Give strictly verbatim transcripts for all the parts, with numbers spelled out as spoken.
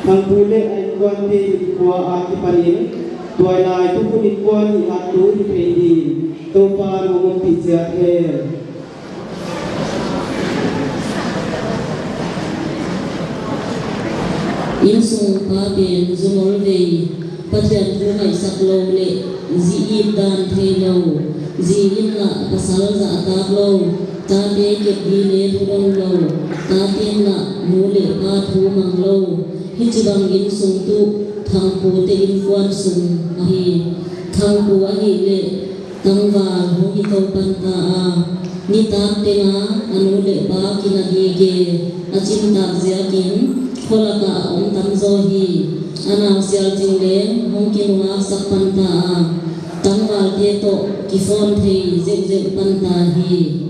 Thangpu leh a innkuante in khua akipanin, tuailai tukhun innkuan hihhat tu hi thei ding, Toupa'n hon ompih chiat hen. Innsung pa pen zu ngol vei, Pathian thu ngaihsak lou leh zi it dan theilou, zi in lah pasal zahtak lou, tate kep di leh thudon lou, tate'n lah nu leh pa thu mang lou, hichibang innsung tuh Thangpute innkuan sung ahi. Thangpu ahihleh tangval hong hi tou pan ta a, nitak teng a a nu leh pa kina gige a chintak ziakin kholak ah a om tamzaw hi. A nau Sialching leng hong kinungaksak pan ta a, tangvalte toh kiphone thei zeuhzeuh pan ta hi.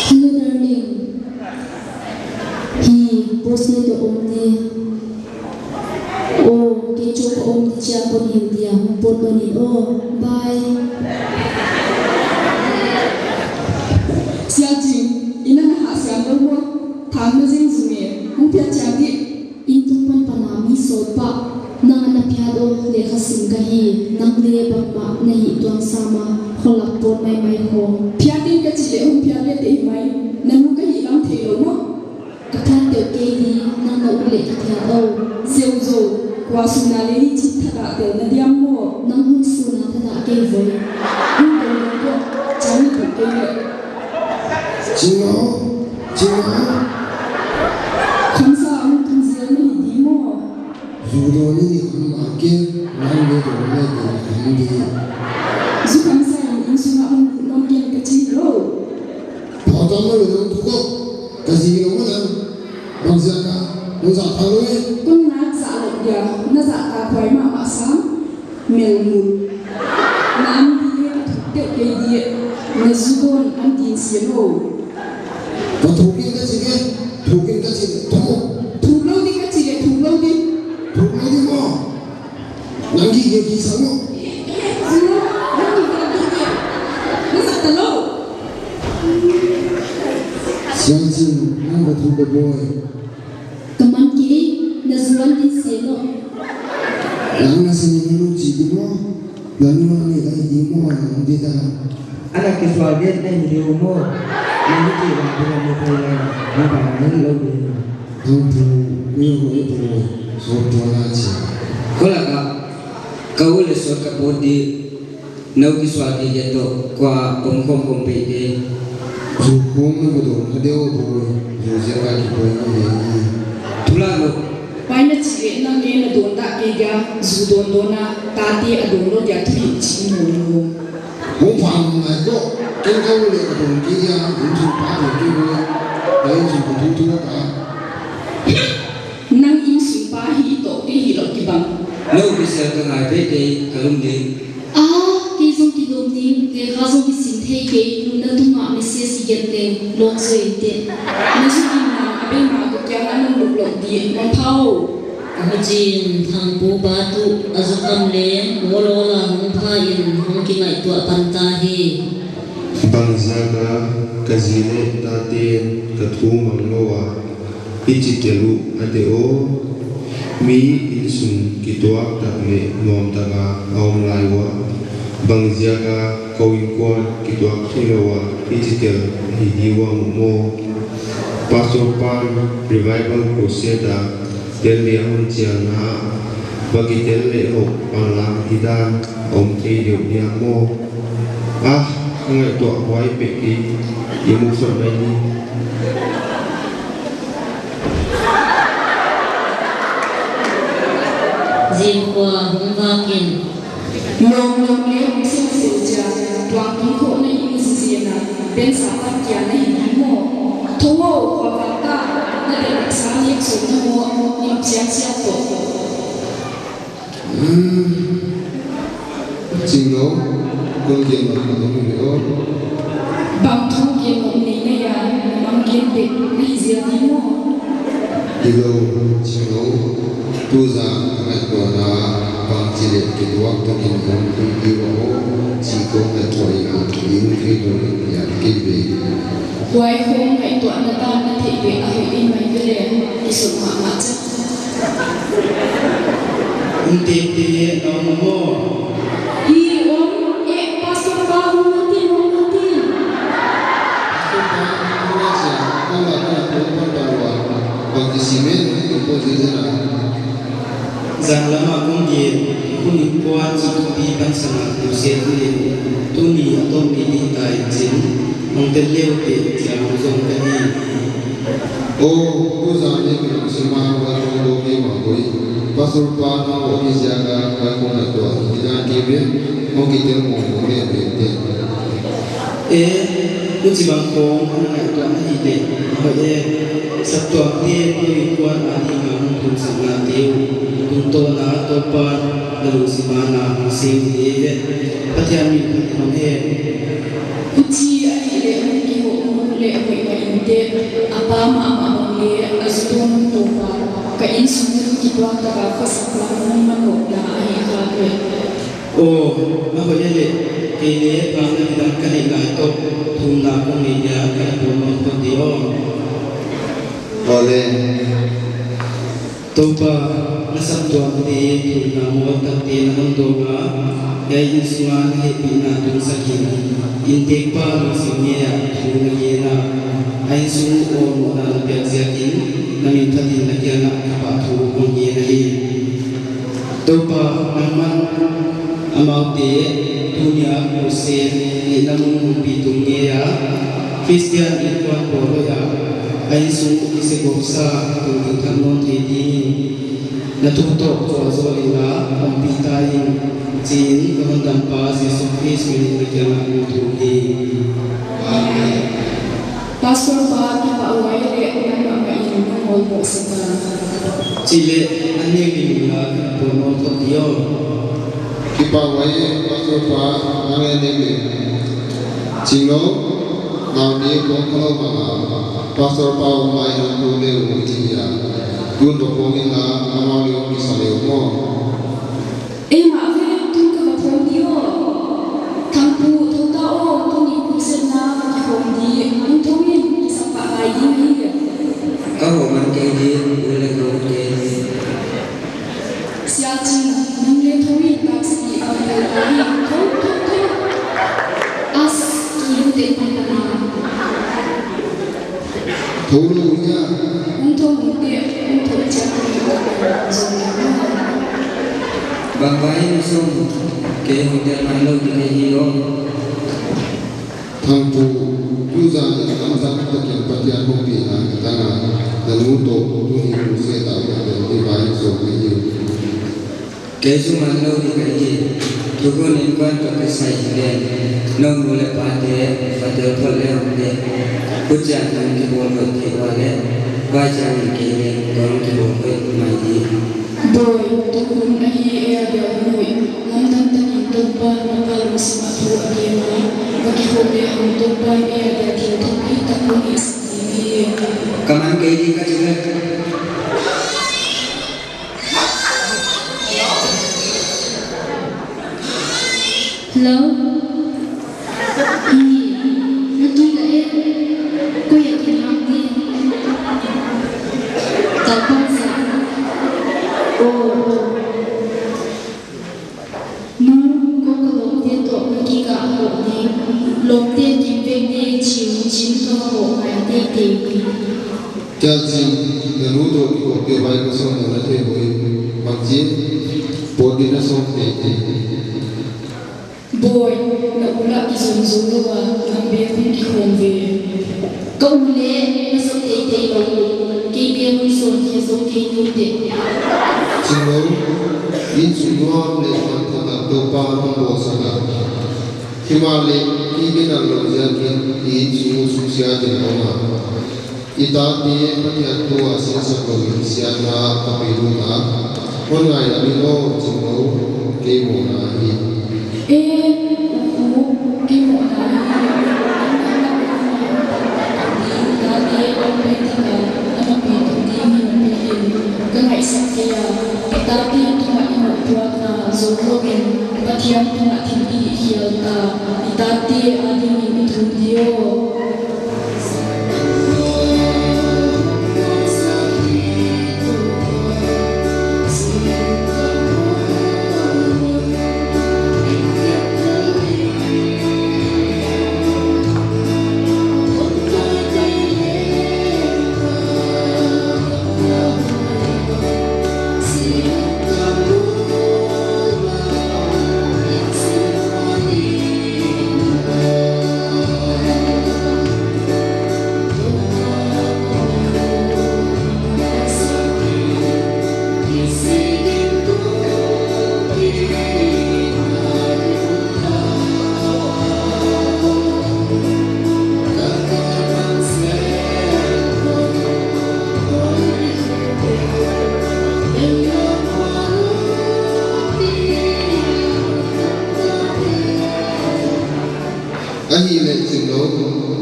Hello, darling. Hi, boss leh toh om ni. Oh, kei chu ka om ni chia kon him dia, hong pawt lou nin. Oh, bye. Sialching, inn ah na hah siam lou maw? Tham na zing zing e, hong phiat chiang di. Inn tung pan pan a mi sawt pah, nang ana phiat aw, lekha sim ka hi, nang leh bangmah na hih tuan sam a, kholak pawt maimai khawng. Phiat in ka chih leh hong phiat leh teh mai, na nu ka hih lam theilou maw? Ka phiat teuh kei di, nang na ut leh ka phiat aw. Zeuh zou, kua sung na leh ni chih thadah tel na diam maw? Nang hun sung na thadah kei voi. Hun dong dong ko, chang ni bu kei leh. Chinglo, Chinglo. Khamsa hong tung zel na hi di maw? Zu dawn ni ni kham mah kei, nang leh dawn leh dawn kham di. Zu khamsa in innsung ah hong lut nawn ken ka chi lou. Pau tam lou nang tu ko, ka zi lou maw nang. Bang ziak a, nang zahtak lou e. Kon nak zah lou dia, na zahtak huai mahmah sam. Melmul. Na an di e, ka thuk teuh kei di e. Na zu dawn an din sian o. Ka thuk in ka chi ve, thuk in ka chi ve, thuk. Thuk lou di ka chi ve, thuk lou di. Thuk lou di maw. Nang gige kisam maw. Zu, nang gige kisam. Na zak ta lou. Sialching, nang ka thuk ka boi. Ka man kei, na zu an din sian o. Nang na sin in nu chi di maw? Na nu ni lai di maw, nang di ta. Ana kisual get na hi di maw? Na hi di wa di na mu thei lai. Nang pa na hi lou di. Nang pu, ku yo ko e pu, so pu na chi. Kholak ah, ka u leh sawt ka pawt di. Nou kisual kei dia toh, kua om khawm khawm pei kei. Zu khawm na bu dawn kha deuh boi, zu ziak a kipoi na hi. Thu la lou. Pai na chih leh nang leh na dawn dah kei dia, zu dawn dawn a, tate a dawn lou dia thu hih chih maw lou. Hong pha ngai ko, ken ka u leh ka dawn kei dia, innsung pa dawn kei boi, ka innsung ka thu thu ka. Nang innsung pa hi toh kei hilou kibang. Nou kisel ka ngai pei kei ka lum ding. Ah, kei zong kilawm ning, lekha zong kisim thei kei, lungna tungah message i gen leng, lawng zoi te. Na zu kim nang, a bei ma ko kiang a nang luk lok di, mangpha o. Huchiin, Thangpu pa tuh, a zu kam leng, ngol ngol a hong pha in, hong kingaihtuah pan ta hi. Bang ziak a, ka zi leh tate'n, ka thu mang lou a. I chi tel uh a te aw. Mi innsung kituak tak leh nuam tak a a om lai ua. Bang ziak a kou innkuan kituak theilou a i chi tel hi di ua maw. Pastor pan Revival Crusade a tel dia hon chiang na. Bang kitel leh hoh panlang hi dan om thei deuh dia maw. Ah, ngaihtuah huai pek i, i mu khawm mai ni. Zingkhua hong vak in. Lawm lawm leh hong sel sel chia, tuang tung khawh na inn zizi na, ben sa pat kia na hi di maw. Thong o, khua vak ta, na ben sa nek suk na maw, nim chiang chiang toh. Chinglo, kon gen mak na dong le o. Bang thu gen mak nei na ya, mang gen pek na hi zia di maw. Hello, Chinglo, tu za ngaihtuahna bang chi leh kituak toh kin kon tu di maw, chi kon ngaihtuah i a tu i u thei dong le ya. Huai khong ngaihtuahna dan na theih beh a hoih ei mai ve leh, kisuk mahmah chiat. Inntekte na om maw? Hi om e, Pastor pa hong na tin, hong na tin. Pastor pa hong na sia, kong la kong la kong la kong la. Bang ti simen, kong kong zin zin a. Zan lama kong gen, hun in kuan suk pi pan sang a tu se tu le, tuni a tom ni di tai chin, hong tel leu te chiang zong ka hi. Oh, tu zan ni kong sima wa kong do ke ma koi. Pastor pa na ko ki zia ka, ka kong na tua, ki zan ke be, kong ki tel mo mo le be te. E, huchibang khong ana ngaihtuah na hi leh, a hoih e, saptuamte tui kuan a ding a hong thumsakna te uh, tungtawn a Toupa'n na lungsim a na hong sem hi ve, Pathian min phat in om hen. Huchi a hih leh hong kihoh mu leh hoih mah in teh, a pa mahmah bang leh a zu tuam Toupa, ka innsung kituak tak a khosakna hong manawhna ahi kha ve. Aw, a hoih e leh, kei leh phatna midang ka neih lai toh, thumna kong neih dia ka na pawt nawn phot di aw. Aw leh. Toupa, na saptuamte thumna mawl takte na hon dawng a, hiai innsung a na hehpihna tungsak in, inntekpa lungsim ngei a thu na gen a, a innsung uh awlmohna na piak ziakin, na min phat in na kiang ah ka pahthu kong gen ahi. Toupa, nangman amaute tuni a crusade neihna mun hong pi tung ngei a, Christian innkuan pawl hoih a, a innsung uh kisegawpsa tungding thak nawn thei dingin, na thu toh zualzawlna ompih ta in, chiin ka Hondampa Jesu Khrist min in na kiang ah kong thum hi. Amen. Pastor pa, kipahhuai leh nangmah in na awlmoh sak a. Chih leh, an neu in la ka pawt nawn phot di aw. Kipahhuai e, Pastor pa, nang e neu in. Chinglou, naute kong khalou bang a, Pastor pa uh mai hong tou leh uh chi a. Tun va phawng in la, amau leh hong kisa leh uh maw. Eimah vek tun ka va phawng di aw. Thangpu, thou ta aw, tuni pu zetna va kikhawm di, nang thou in, kisap pah lai ding hi. Ka hoh man kei di, u leh nau te. Sia Ching, nang leh thou in, taxi a tel ta hi, thou, thou, thou. As, ki lu te pang pang a. Thou lou hia. Hong thou hong te, hong thou chiat ni. Bang vai na sawm, kei hong tel man lou di ka hi lou. Thangpu, tu zan in lamdang takin Pathian hong pi na ka tang a, na nu toh tuni hong se ta ka tel di vai na sawm ka hi. Kei sum man lou di ka hi, thukhun innkuan toh kisai hi leh, nou nu leh pate, va tel phot leh hong te, huchiin nang kibawl hoih thei ua leh, huchiin kei leng kong kibawl hoih mai di. Bawi, thukhun ahi e a bia hon hoih, lamdang takin Toupa'n na pa lungsim a thu a gen a, va kikhop lehang Toupa'n e a bia thil thak hi tak hon hihsak ding hi. Ka man kei di ka chi leh. Hello? Hi, na tui la e? Koi a kin hak di? Tau pang sa. Oh, oh. Nu, kou ka lawmte toh na kikah hoh ding. Lawmte kim vek di chin chin ka va hoh ngai teitei. Sia Ching, na nu toh kikoh te vai ka sawm na thei hoi, bang chi, pawt di na sawm teitei. Bawi, na u lah kizom zou lou a, nang bek hong kikhawm ve. Ka u leh, na zat teitei lou, kei bek hong zon khe zou kei ni te. Chinglou, innsung nuam leh manpha tak Toupa'n hon bawlsak a. Himahleh, i gen a lou ziakin, i innsung uh suksiat in om a. I tate Pathian thu a sinsak lou in siatna a pei lut a, hon ngaihlam in aw Chinglou, kei mawhna hi. E, u, u, kei mawhna hi. I tate a pei tak a, ana pei tuk ding hi na pei in, ka ngaihsak kei a. I tate tungah i muhtuahna zong lou in, Pathian tungah thil i hih khial ta. I tate adingin i thum di aw. Ahihleh Chinglou,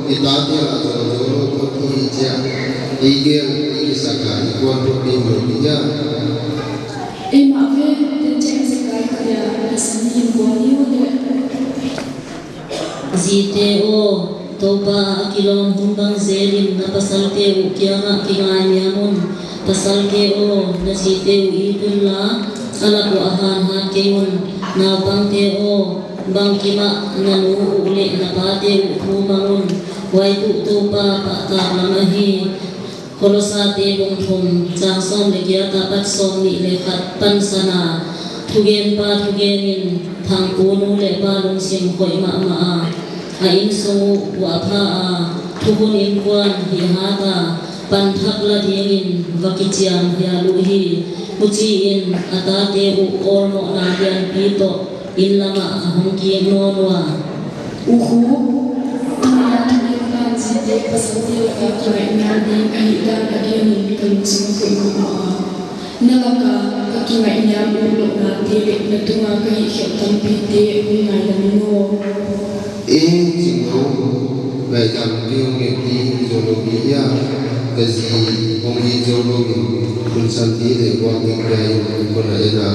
i tate lah zouzou lou phot i hi chia, i gel i kisak a i kuan phot ding lou hi hia? Eimah ve, ten chia i sak a i kal a, i san in kuan i uh leh. Zite aw, Toupa a kilawm hun bang zelin na pasalte uh kiangah kingainiam un. Pasalte aw, na zite uh it unla, a lak uah a hanhat kei un. Naupangte aw, bangkim ah na nu uh leh na pate uh thumang un. Huai tuh Toupa pahtak lam ahi. Kolosate bung thum, chang sawm leh giat apat sawmnih leh khat pansan a, thugenpa thugen in, Thangpu nu leh pa lungsim khoih mahmah a, a insung uh uah pha a, thukhun innkuan hih hat a, pan thak la dingin va kichiam hial uhi. Huchiin a tate uh awlmohna lianpi toh inn lamah a hong kik nawn ua. U Khu, tuni a thugenpa'n zite pasalte laka kingaihniam ding ahihdan a genin ka lungsim a khoih mahmah a. Na laka ka kingaihniam utlouhnate leh na tunga ka hihkhelh tampite hon ngaidam in aw. E, Chinglou, ngaidam kei hon nget ding zou lou hi hia? Ka zi hong it zou louin, hun santi leh kuak dik dia in hon na en a.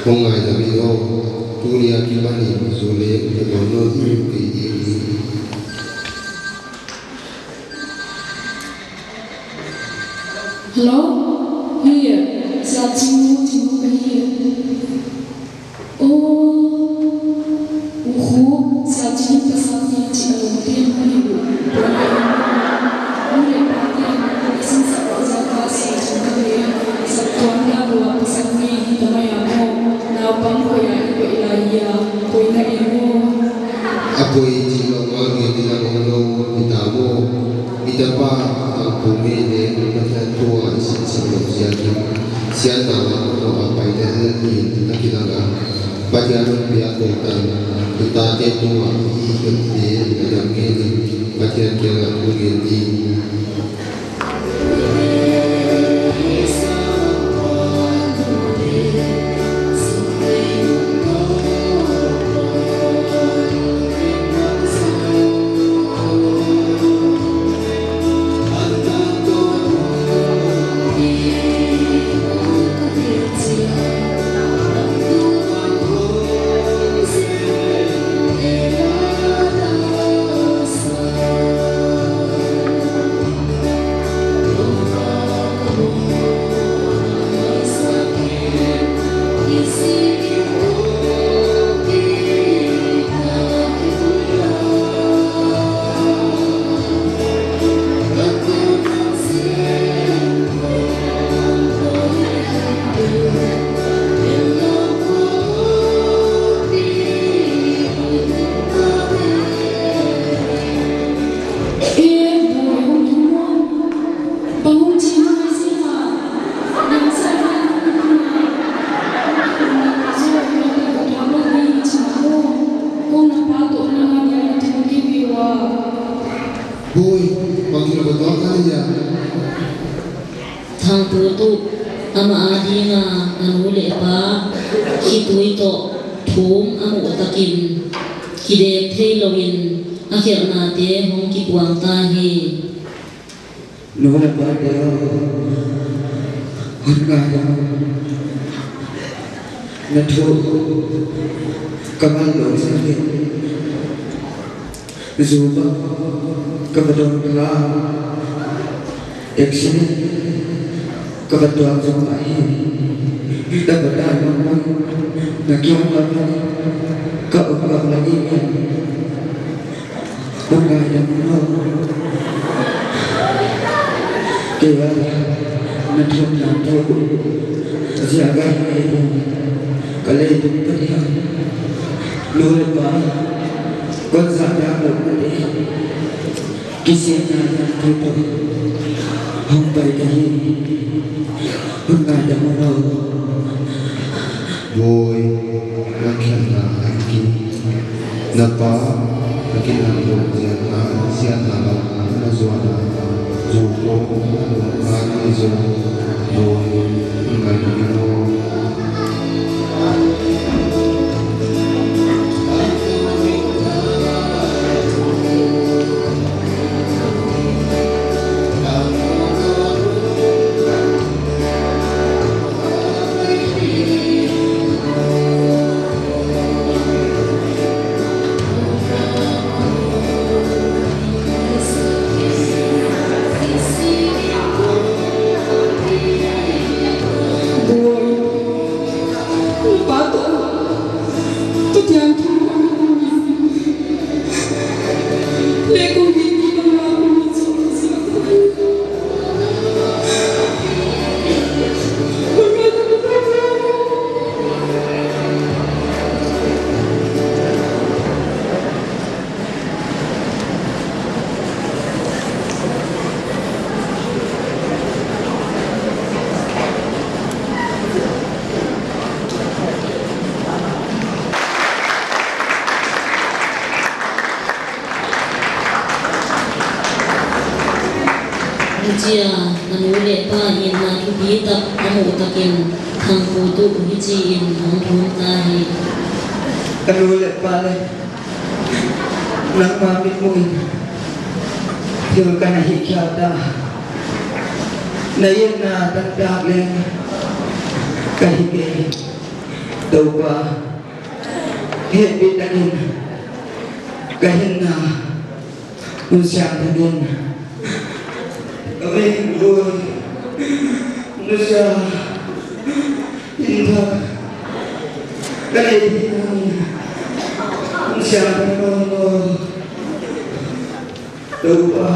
Hon ngaidam in aw. Tuni a kipanin zu leng ka dawn nawn ding kei ding hi. Hello? Hi, Sia Chinglou, Chinglou ka hi. Oh, u khu, Sia Chinglou ka sa ti chi a lawmte hong hi uh. Tua leh, nu leh pate, i sinsak ziak a Sia Chinglou leh, saptuam dan uah pasal mi hi ta mai a maw. Naupang koi a i koih lai hia, koi na en maw? A poi chih louh ngal ngen in a om lou hi ta maw? I tapa Thangpu mi leng Pathian thu a i sinsak louh ziakin, siatna lam uah a pai lel hi a kilang a. Pathian hon piak tou tan, i tate tungah i hihkhelhte ngaidam ngenin, Pathian kiangah thu ngen ding. Boi, bangkim va tuak kha hia? Thangpu tuh, amah adinga a nu leh pa, khitui toh thum a muh takin, kidek thei louin, a khelhnate hong kipuang ta hi. Nu leh pate aw, hon ngaidam. Na thu ka man lou sak hi. Zu bang ka va dawn kha. Accident ka va tuak zong ahi. Na va dai mahmah. Na kiang lam ka om ngam lai hi. Hon ngaidam un aw. Kei a na thumna thu ziak a hi ka lei tung pah hi. Nu leh pa, kon zahtak louh mate, kisinna thu toh hong pai ka hi. Hon ngaidam un aw. Boi, na khelhna a ki, na pa a kilang lou ziak a, siatna lam na zuan a, zu ko na lung a ni zo, Boi, ngaidam in aw. Huchia, a nu leh pa in na thupi tak a muh takin Thangpu tuh hichiin hong thum ta hi. Ka nu leh pa leh, nangmah mitmuhin thil ka na hihkhial ta. Na etna taktak leng ka hih kei. Toupa, hehpihtakin ka hinna hun siangthou in, ka veng bui, nusia, hinthak ka nei ding hun siangthou in, Toupa.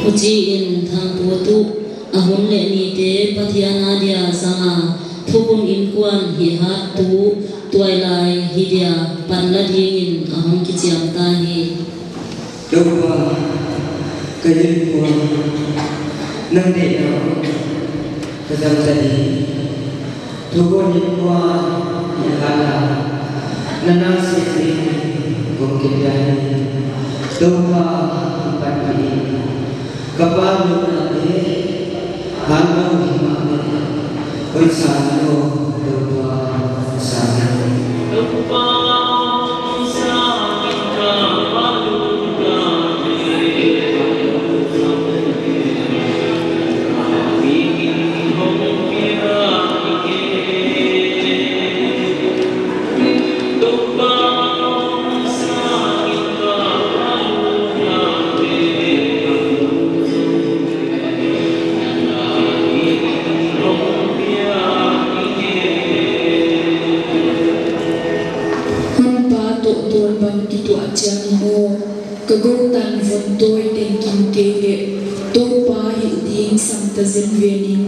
Huchiin Thangpu tuh a hun leh nite Pathian adia zanga, thukhun innkuan hihhat tuh tuailai hi dia panla dingin a hong kichiam ta hi. Toupa, ka innkuan nang deihna ka zang ta ding. Thukhun innkuan hihhat a na nasep ding kong kipia hi. Toupa, hon panpih in. Ka pa lutna te, hal lou himahleh, hoihsa lou, Toupa, sa lou. Hon pa toh tawn bang kituah chiang in aw, ka gou tan von tawi teng kim kei leh, Toupa hilh ding sam ta zen ven in,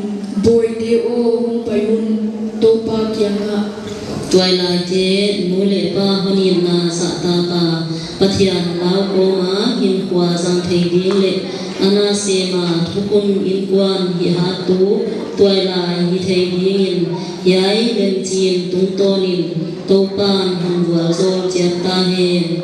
bawite aw hong pai un, Toupa kiangah. Tuailaite nu leh pa hon itna zahtak a, Pathian lau kawma hinkhua zang thei ding leh, a nasep a thukhun innkuan hihhat tuh tuailai hi thei dingin, hiai lemchin tungtawnin Toupan hon vualzawl chiat ta hen.